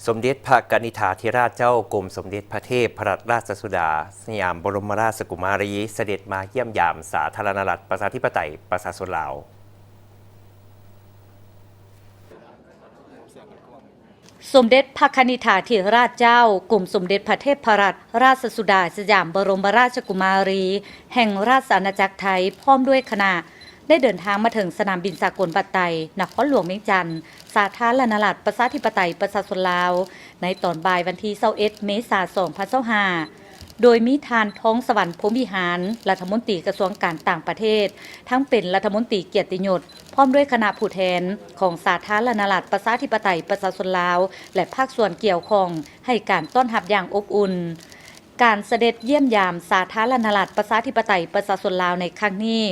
ສົມເດັດພະກະນິດຖາທິລາດເຈົ້າ ກົມສົມເດັດພະເທບພະລັດລາຊະສຸດາສະຫຍາມບໍລົມມະລາຊະກຸມາລີ ສະເດັດມາຢ້ຽມຢາມສາທາລະນະລັດປະຊາທິປະໄຕປະຊາຊົນລາວ. ສົມເດັດພະກະນິດຖາທິລາດເຈົ້າ ກົມສົມເດັດພະເທບພະລັດລາຊະສຸດາສະຫຍາມບໍລົມມະລາຊະກຸມາລີ ແຫ່ງລາຊະອານາຈັກໄທ ພ້ອມດ້ວຍຄະນະ ໄດ້ເດີນທາງມາເຖິງສະໜາມບິນສາກົນບາດໄຕ ນະຄອນຫຼວງວຽງຈັນ ສາທາລະນະລັດປະຊາທິປະໄຕປະຊາຊົນລາວ ໃນຕອນບ່າຍວັນທີຊາວເອັດ ເມສາ ສອງພັນຊາວຫ້າ ໂດຍມີທ່ານ ທອງສະຫວັນ ພົມວິຫານ ລັດຖະມົນຕີກະຊວງການຕ່າງປະເທດ ທັງເປັນລັດຖະມົນຕີກຽດຕິຍົດ ພ້ອມດ້ວຍຄະນະຜູ້ແທນຂອງສາທາລະນະລັດປະຊາທິປະໄຕປະຊາຊົນລາວ ແລະ ພາກສ່ວນກ່ຽວຂ້ອງ ໃຫ້ການຕ້ອນຮັບຢ່າງອົບອຸ່ນ. ການສະເດັດຢ້ຽມຢາມສາທາລະນະລັດປະຊາທິປະໄຕປະຊາຊົນລາວໃນຄັ້ງນີ້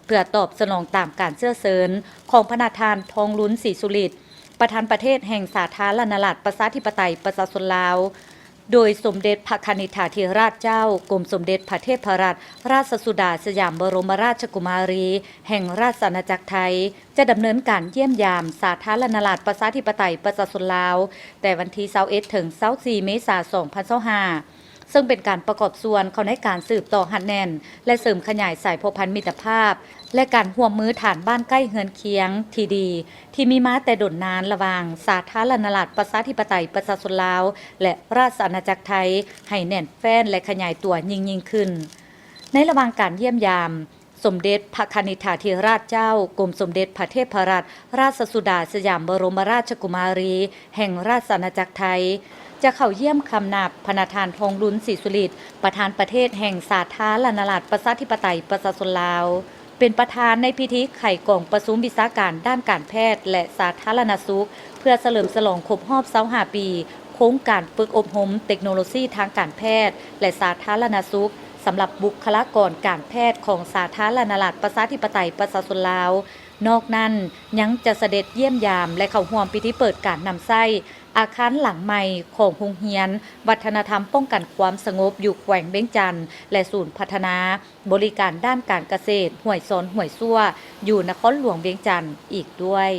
ເພື່ອຕອບສະໜອງຕາມການເຊື້ອເຊີນຂອງພະນະທ່ານ ທອງລຸນ ສີສຸລິດ ປະທານປະເທດແຫ່ງສາທາລະນະລັດປະຊາທິປະໄຕປະຊາຊົນລາວ ໂດຍສົມເດັດພະກະນິດຖາທິລາດເຈົ້າ ກົມສົມເດັດພະເທບພະລັດລາຊະສຸດາສະຫຍາມບໍລົມມະລາຊະກຸມາລີ ແຫ່ງລາຊະອານາຈັກໄທ ຈະດຳເນີນການຢ້ຽມຢາມສາທາລະນະລັດປະຊາທິປະໄຕປະຊາຊົນລາວ ແຕ່ວັນທີຊາວເອັດ ເຖິງ ຊາວສີ່ ເມສາ ສອງພັນຊາວຫ້າ ເຊິ່ງເປັນການປະກອບສ່ວນເຂົ້າໃນການສືບຕໍ່ຮັດແໜ້ນ ແລະ ເສີມຂະຫຍາຍສາຍພົວພັນມິດຕະພາບ ແລະ ການຮ່ວມມືຖານບ້ານໃກ້ເຮືອນຄຽງທີ່ດີ ທີ່ມີມາແຕ່ດົນນານລະຫວ່າງສາທາລະນະລັດປະຊາທິປະໄຕປະຊາຊົນລາວ ແລະ ລາຊະອານາຈັກໄທ ໃຫ້ແໜ້ນແຟ້ນ ແລະ ຂະຫຍາຍຕົວຍິ່ງໆຂຶ້ນ. ໃນລະຫວ່າງການຢ້ຽມຢາມ, ສົມເດັດພະຄະນິດຖາທິລາດເຈົ້າ ກົມສົມເດັດພະເທບພະລັດ ລາຊະສຸດາສະຫຍາມບໍລົມມະລາຊະກຸມາລີ ແຫ່ງລາຊະອານາຈັກໄທ ຈະເຂົ້າຢ້ຽມຄຳນັບພະນະທ່ານ ທອງລຸນ ສີສຸລິດ ປະທານປະເທດແຫ່ງສາທາລະນະລັດປະຊາທິປະໄຕປະຊາຊົນລາວ ເປັນປະທານໃນພິທີໄຂກອງປະຊຸມວິຊາການດ້ານການແພດ ແລະ ສາທາລະນະສຸກ ເພື່ອສະເຫຼີມສະຫຼອງຄົບຮອບຊາວຫ້າປີ ໂຄງການຝຶກອົບຮົມເຕັກໂນໂລຊີທາງການແພດ ແລະ ສາທາລະນະສຸກ ສຳລັບບຸກຄະລາກອນການແພດຂອງສາທາລະນະລັດປະຊາທິປະໄຕປະຊາຊົນລາວ. ນອກນັ້ນ ຍັງຈະສະເດັດຢ້ຽມຢາມ ແລະ ເຂົ້າຮ່ວມພິທີເປີດການນຳໃຊ້ອາຄານຫຼັງໃໝ່ຂອງໂຮງຮຽນວັດທະນະທຳປ້ອງກັນຄວາມສະຫງົບຢູ່ແຂວງວຽງຈັນ ແລະ ສູນພັດທະນາບໍລິການດ້ານການກະເສດຫ້ວຍຊອນຫ້ວຍຊົ່ວ ຢູ່ນະຄອນຫຼວງວຽງຈັນອີກດ້ວຍ.